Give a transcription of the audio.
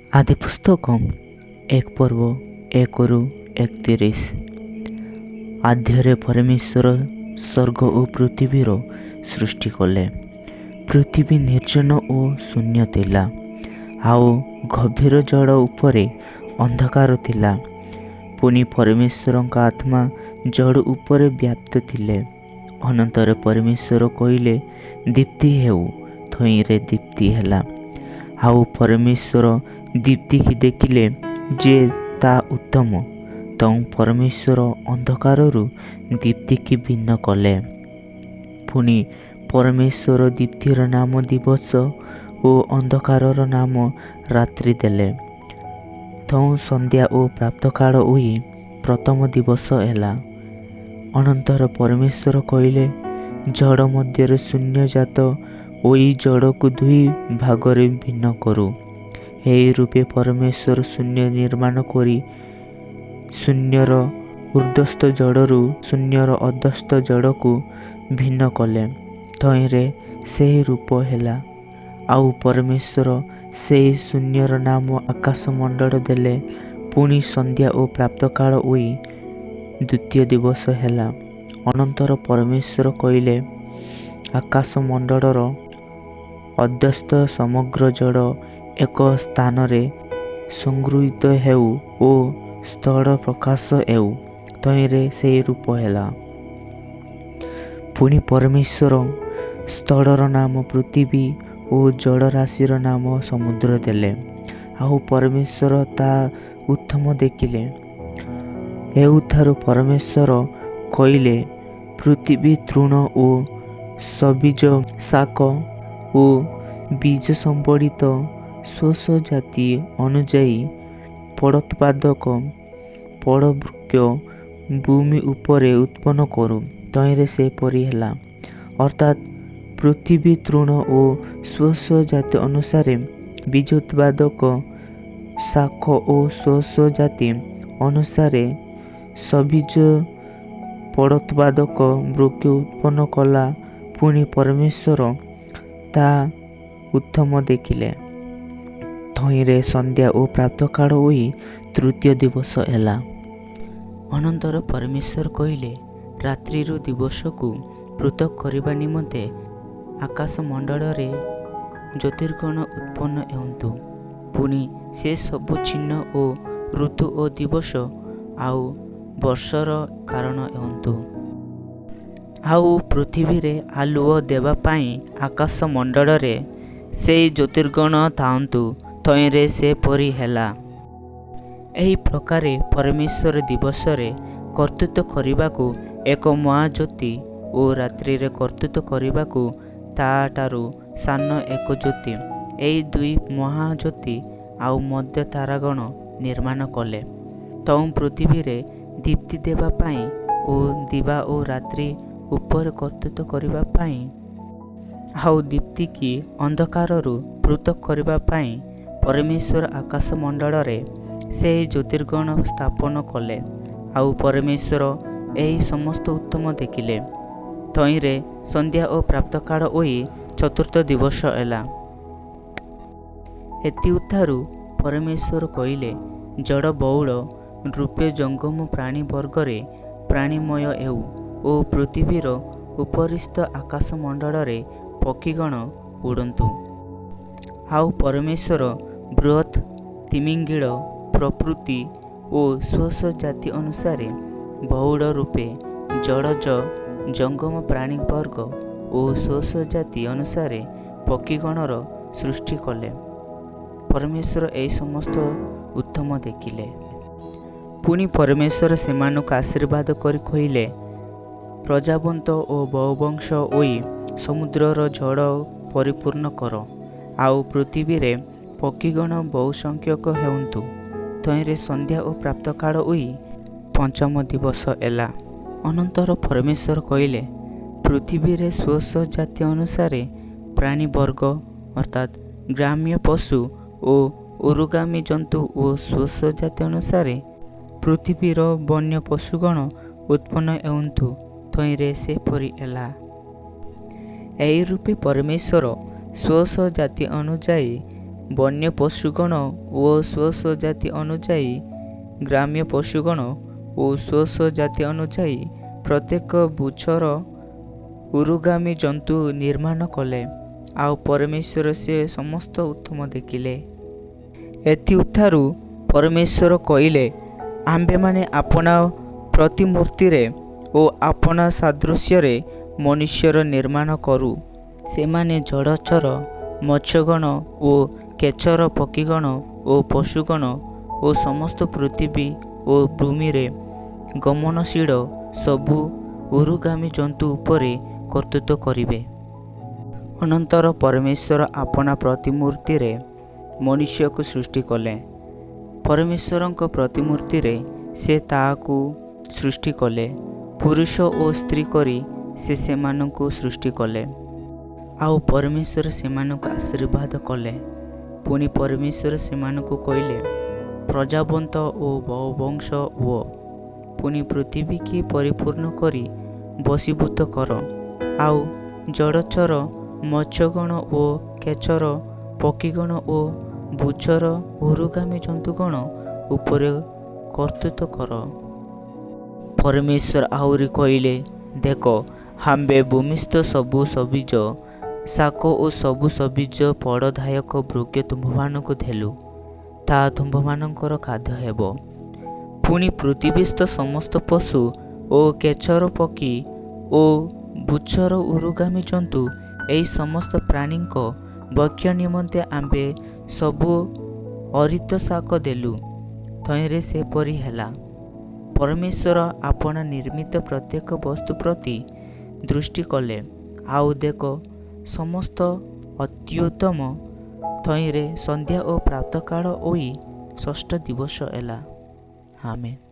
ଆଦିପୁସ୍ତକ 1 ପର୍ବ 1ରୁ 31। ଆଦ୍ୟରେ ପରମେଶ୍ୱର ସ୍ୱର୍ଗ ଓ ପୃଥିବୀର ସୃଷ୍ଟି କଲେ। ପୃଥିବୀ ନିର୍ଜନ ଓ ଶୂନ୍ୟ ଥିଲା, ଆଉ ଗଭୀର ଜଳ ଉପରେ ଅନ୍ଧକାର ଥିଲା। ପୁଣି ପରମେଶ୍ୱରଙ୍କ ଆତ୍ମା ଜଳ ଉପରେ ବ୍ୟାପ୍ତ ଥିଲେ। ଅନନ୍ତର ପରମେଶ୍ୱର କହିଲେ, ଦୀପ୍ତି ହେଉ। ତହିଁରେ ଦୀପ୍ତି ହେଲା। ଆଉ ପରମେଶ୍ୱର ଦୀପ୍ତିକି ଦେଖିଲେ ଯେ ତା ଉତ୍ତମ। ତହୁଁ ପରମେଶ୍ୱର ଅନ୍ଧକାରରୁ ଦୀପ୍ତିକି ଭିନ୍ନ କଲେ। ପୁଣି ପରମେଶ୍ୱର ଦୀପ୍ତିର ନାମ ଦିବସ ଓ ଅନ୍ଧକାରର ନାମ ରାତ୍ରି ଦେଲେ। ତହୁଁ ସନ୍ଧ୍ୟା ଓ ପ୍ରାତଃକାଳ ହୋଇ ପ୍ରଥମ ଦିବସ ହେଲା। ଅନନ୍ତର ପରମେଶ୍ୱର କହିଲେ, ଜଳ ମଧ୍ୟରେ ଶୂନ୍ୟ ଜାତ ହୋଇ ଜଳକୁ ଦୁଇ ଭାଗରେ ଭିନ୍ନ କରୁ। ଏହି ରୂପେ ପରମେଶ୍ୱର ଶୂନ୍ୟ ନିର୍ମାଣ କରି ଶୂନ୍ୟର ଉର୍ଦ୍ଧ୍ୱସ୍ଥ ଜଳରୁ ଶୂନ୍ୟର ଅଧଃସ୍ଥ ଜଳକୁ ଭିନ୍ନ କଲେ। ତହିଁରେ ସେହି ରୂପ ହେଲା। ଆଉ ପରମେଶ୍ୱର ସେହି ଶୂନ୍ୟର ନାମ ଆକାଶମଣ୍ଡଳ ଦେଲେ। ପୁଣି ସନ୍ଧ୍ୟା ଓ ପ୍ରାତଃକାଳ ହୋଇ ଦ୍ୱିତୀୟ ଦିବସ ହେଲା। ଅନନ୍ତର ପରମେଶ୍ୱର କହିଲେ, ଆକାଶମଣ୍ଡଳର ଅଧଃସ୍ଥ ସମଗ୍ର ଜଳ ଏକ ସ୍ଥାନରେ ସଂଗୃହୀତ ହେଉ ଓ ସ୍ଥଳ ପ୍ରକାଶ ହେଉ। ତହିଁରେ ସେହି ରୂପ ହେଲା। ପୁଣି ପରମେଶ୍ୱର ସ୍ଥଳର ନାମ ପୃଥିବୀ ଓ ଜଳରାଶିର ନାମ ସମୁଦ୍ର ଦେଲେ। ଆଉ ପରମେଶ୍ୱର ତା ଉତ୍ତମ ଦେଖିଲେ। ଏଉତ୍ତାରୁ ପରମେଶ୍ୱର କହିଲେ, ପୃଥିବୀ ତୃଣ ଓ ସବୀଜ ଶାକ ଓ ବୀଜ ସମ୍ବଳିତ ସ୍ୱ ସ୍ୱ ଜାତି ଅନୁଯାୟୀ ଫଳୋତ୍ପାଦକ ଫଳବୃକ୍ଷ ଭୂମି ଉପରେ ଉତ୍ପନ୍ନ କରୁ। ତହିଁରେ ସେପରି ହେଲା। ଅର୍ଥାତ୍ ପୃଥିବୀ ତୃଣ ଓ ସ୍ୱ ସ୍ୱ ଜାତି ଅନୁସାରେ ବୀଜୋତ୍ପାଦକ ଶାକ ଓ ସ୍ୱ ସ୍ୱ ଜାତି ଅନୁସାରେ ସବୀଜ ଫଳୋତ୍ପାଦକ ବୃକ୍ଷ ଉତ୍ପନ୍ନ କଲା। ପୁଣି ପରମେଶ୍ୱର ତାହା ଉତ୍ତମ ଦେଖିଲେ। ତହିଁରେ ସନ୍ଧ୍ୟା ଓ ପ୍ରାତଃକାଳ ହୋଇ ତୃତୀୟ ଦିବସ ହେଲା। ଅନନ୍ତର ପରମେଶ୍ୱର କହିଲେ, ରାତ୍ରିରୁ ଦିବସକୁ ପୃଥକ୍ କରିବା ନିମନ୍ତେ ଆକାଶମଣ୍ଡଳରେ ଜ୍ୟୋତିର୍ଗଣ ଉତ୍ପନ୍ନ ହେଉନ୍ତୁ। ପୁଣି ସେ ସବୁ ଚିହ୍ନ ଓ ଋତୁ ଓ ଦିବସ ଆଉ ବର୍ଷର କାରଣ ହେଉନ୍ତୁ। ଆଉ ପୃଥିବୀରେ ଆଲୁଅ ଦେବା ପାଇଁ ଆକାଶମଣ୍ଡଳରେ ସେହି ଜ୍ୟୋତିର୍ଗଣ ଥାଉନ୍ତୁ। ତହିଁରେ ସେପରି ହେଲା। ଏହି ପ୍ରକାରେ ପରମେଶ୍ୱର ଦିବସରେ କର୍ତ୍ତୃତ୍ୱ କରିବାକୁ ଏକ ମହାଜ୍ୟୋତି ଓ ରାତ୍ରିରେ କର୍ତ୍ତୃତ୍ୱ କରିବାକୁ ତାହାଠାରୁ ସାନ ଏକ ଜ୍ୟୋତି, ଏହି ଦୁଇ ମହାଜ୍ୟୋତି ଆଉ ମଧ୍ୟ ତାରାଗଣ ନିର୍ମାଣ କଲେ। ତହୁଁ ପୃଥିବୀରେ ଦୀପ୍ତି ଦେବା ପାଇଁ ଓ ଦିବା ଓ ରାତ୍ରି ଉପରେ କର୍ତ୍ତୃତ୍ୱ କରିବା ପାଇଁ, ଆଉ ଦୀପ୍ତିକି ଅନ୍ଧକାରରୁ ପୃଥକ୍ କରିବା ପାଇଁ ପରମେଶ୍ୱର ଆକାଶମଣ୍ଡଳରେ ସେହି ଜ୍ୟୋତିର୍ଗଣ ସ୍ଥାପନ କଲେ। ଆଉ ପରମେଶ୍ୱର ଏହି ସମସ୍ତ ଉତ୍ତମ ଦେଖିଲେ। ତହିଁରେ ସନ୍ଧ୍ୟା ଓ ପ୍ରାତଃକାଳ ହୋଇ ଚତୁର୍ଥ ଦିବସ ହେଲା। ଏଥିଉତ୍ତାରୁ ପରମେଶ୍ୱର କହିଲେ, ଜଳ ବହୁଳ ରୂପେ ଜଙ୍ଗମ ପ୍ରାଣୀବର୍ଗରେ ପ୍ରାଣୀମୟ ହେଉ ଓ ପୃଥିବୀର ଉପରିସ୍ଥ ଆକାଶମଣ୍ଡଳରେ ପକ୍ଷୀଗଣ ଉଡ଼ନ୍ତୁ। ଆଉ ପରମେଶ୍ୱର ବୃହତ୍ ତିମିଙ୍ଗିଳ ପ୍ରଭୃତି ଓ ସ୍ୱ ସ୍ୱ ଜାତି ଅନୁସାରେ ବହୁଳ ରୂପେ ଜଳଜ ଜଙ୍ଗମ ପ୍ରାଣୀବର୍ଗ ଓ ସ୍ୱ ସ୍ୱ ଜାତି ଅନୁସାରେ ପକ୍ଷୀଗଣର ସୃଷ୍ଟି କଲେ। ପରମେଶ୍ୱର ଏହି ସମସ୍ତ ଉତ୍ତମ ଦେଖିଲେ। ପୁଣି ପରମେଶ୍ୱର ସେମାନଙ୍କୁ ଆଶୀର୍ବାଦ କରି କହିଲେ, ପ୍ରଜାବନ୍ତ ଓ ବହୁବଂଶ ହୋଇ ସମୁଦ୍ରର ଜଳ ପରିପୂର୍ଣ୍ଣ କର, ଆଉ ପୃଥିବୀରେ ପକ୍ଷୀଗଣ ବହୁସଂଖ୍ୟକ ହେଉନ୍ତୁ। ତହିଁରେ ସନ୍ଧ୍ୟା ଓ ପ୍ରାତଃକାଳ ହୋଇ ପଞ୍ଚମ ଦିବସ ହେଲା। ଅନନ୍ତର ପରମେଶ୍ୱର କହିଲେ, ପୃଥିବୀରେ ସ୍ୱ ସ୍ୱ ଜାତି ଅନୁସାରେ ପ୍ରାଣୀବର୍ଗ, ଅର୍ଥାତ୍ ଗ୍ରାମ୍ୟ ପଶୁ ଓ ଉରୁଗାମୀ ଜନ୍ତୁ ଓ ସ୍ୱ ସ୍ୱ ଜାତି ଅନୁସାରେ ପୃଥିବୀର ବନ୍ୟ ପଶୁଗଣ ଉତ୍ପନ୍ନ ହେଉନ୍ତୁ। ତହିଁରେ ସେପରି ହେଲା। ଏହି ରୂପେ ପରମେଶ୍ୱର ସ୍ୱ ସ୍ୱ ଜାତି ଅନୁଯାୟୀ ବନ୍ୟ ପଶୁଗଣ ଓ ସ୍ୱ ସ୍ୱ ଜାତି ଅନୁଯାୟୀ ଗ୍ରାମ୍ୟ ପଶୁଗଣ ଓ ସ୍ୱ ସ୍ୱ ଜାତି ଅନୁଯାୟୀ ପ୍ରତ୍ୟେକ ଭୂଚର ଉରୁଗାମୀ ଜନ୍ତୁ ନିର୍ମାଣ କଲେ। ଆଉ ପରମେଶ୍ୱର ସେ ସମସ୍ତ ଉତ୍ତମ ଦେଖିଲେ। ଏଥିଉତ୍ତାରୁ ପରମେଶ୍ୱର କହିଲେ, ଆମ୍ଭେମାନେ ଆପଣା ପ୍ରତିମୂର୍ତ୍ତିରେ ଓ ଆପଣା ସାଦୃଶ୍ୟରେ ମନୁଷ୍ୟର ନିର୍ମାଣ କରୁ। ସେମାନେ ଜଳଚର ମତ୍ସ୍ୟଗଣ ଓ ଖେଚର ପକ୍ଷୀଗଣ ଓ ପଶୁଗଣ ଓ ସମସ୍ତ ପୃଥିବୀ ଓ ଭୂମିରେ ଗମନଶୀଳ ସବୁ ଉରୁଗାମୀ ଜନ୍ତୁ ଉପରେ କର୍ତ୍ତୃତ୍ୱ କରିବେ। ଅନନ୍ତର ପରମେଶ୍ୱର ଆପଣା ପ୍ରତିମୂର୍ତ୍ତିରେ ମନୁଷ୍ୟକୁ ସୃଷ୍ଟି କଲେ। ପରମେଶ୍ୱରଙ୍କ ପ୍ରତିମୂର୍ତ୍ତିରେ ସେ ତାହାକୁ ସୃଷ୍ଟି କଲେ, ପୁରୁଷ ଓ ସ୍ତ୍ରୀ କରି ସେ ସେମାନଙ୍କୁ ସୃଷ୍ଟି କଲେ। ଆଉ ପରମେଶ୍ୱର ସେମାନଙ୍କୁ ଆଶୀର୍ବାଦ କଲେ। ପୁଣି ପରମେଶ୍ୱର ସେମାନଙ୍କୁ କହିଲେ, ପ୍ରଜାବନ୍ତ ଓ ବହୁବଂଶ ହୁଅ, ପୁଣି ପୃଥିବୀକି ପରିପୂର୍ଣ୍ଣ କରି ବଶୀଭୂତ କର। ଆଉ ଜଳଚର ମତ୍ସ୍ୟଗଣ ଓ ଖେଚର ପକ୍ଷୀଗଣ ଓ ଭୂଚର ଉରୁଗାମୀ ଜନ୍ତୁଗଣ ଉପରେ କର୍ତ୍ତୃତ୍ୱ କର। ପରମେଶ୍ୱର ଆହୁରି କହିଲେ, ଦେଖ, ଆମ୍ଭେ ଭୂମିସ୍ଥ ସବୁ ସବୁଜ ଶାଖ ଓ ସବୁ ସବୁଜ ଫଳଦାୟକ ବୃକ୍ଷ ତୁମ୍ଭମାନଙ୍କୁ ଦେଲୁ, ତାହା ତୁମ୍ଭମାନଙ୍କର ଖାଦ୍ୟ ହେବ। ପୁଣି ପୃଥିବୀସ୍ଥ ସମସ୍ତ ପଶୁ ଓ ଖେଚର ପକ୍ଷୀ ଓ ଭୂଚର ଉରୁଗାମୀ ଜନ୍ତୁ, ଏହି ସମସ୍ତ ପ୍ରାଣୀଙ୍କ ଭକ୍ଷ୍ୟ ନିମନ୍ତେ ଆମ୍ଭେ ସବୁ ହରିତ ଶାଖ ଦେଲୁ। ତହିଁରେ ସେପରି ହେଲା। ପରମେଶ୍ୱର ଆପଣା ନିର୍ମିତ ପ୍ରତ୍ୟେକ ବସ୍ତୁ ପ୍ରତି ଦୃଷ୍ଟି କଲେ, ଆଉ ଦେଖ, ସମସ୍ତ ଅତ୍ୟୁତ୍ତମ। ତହିଁରେ ସନ୍ଧ୍ୟା ଓ ପ୍ରାତଃକାଳ ହୋଇ ଷଷ୍ଠ ଦିବସ ହେଲା। ଆମେନ୍।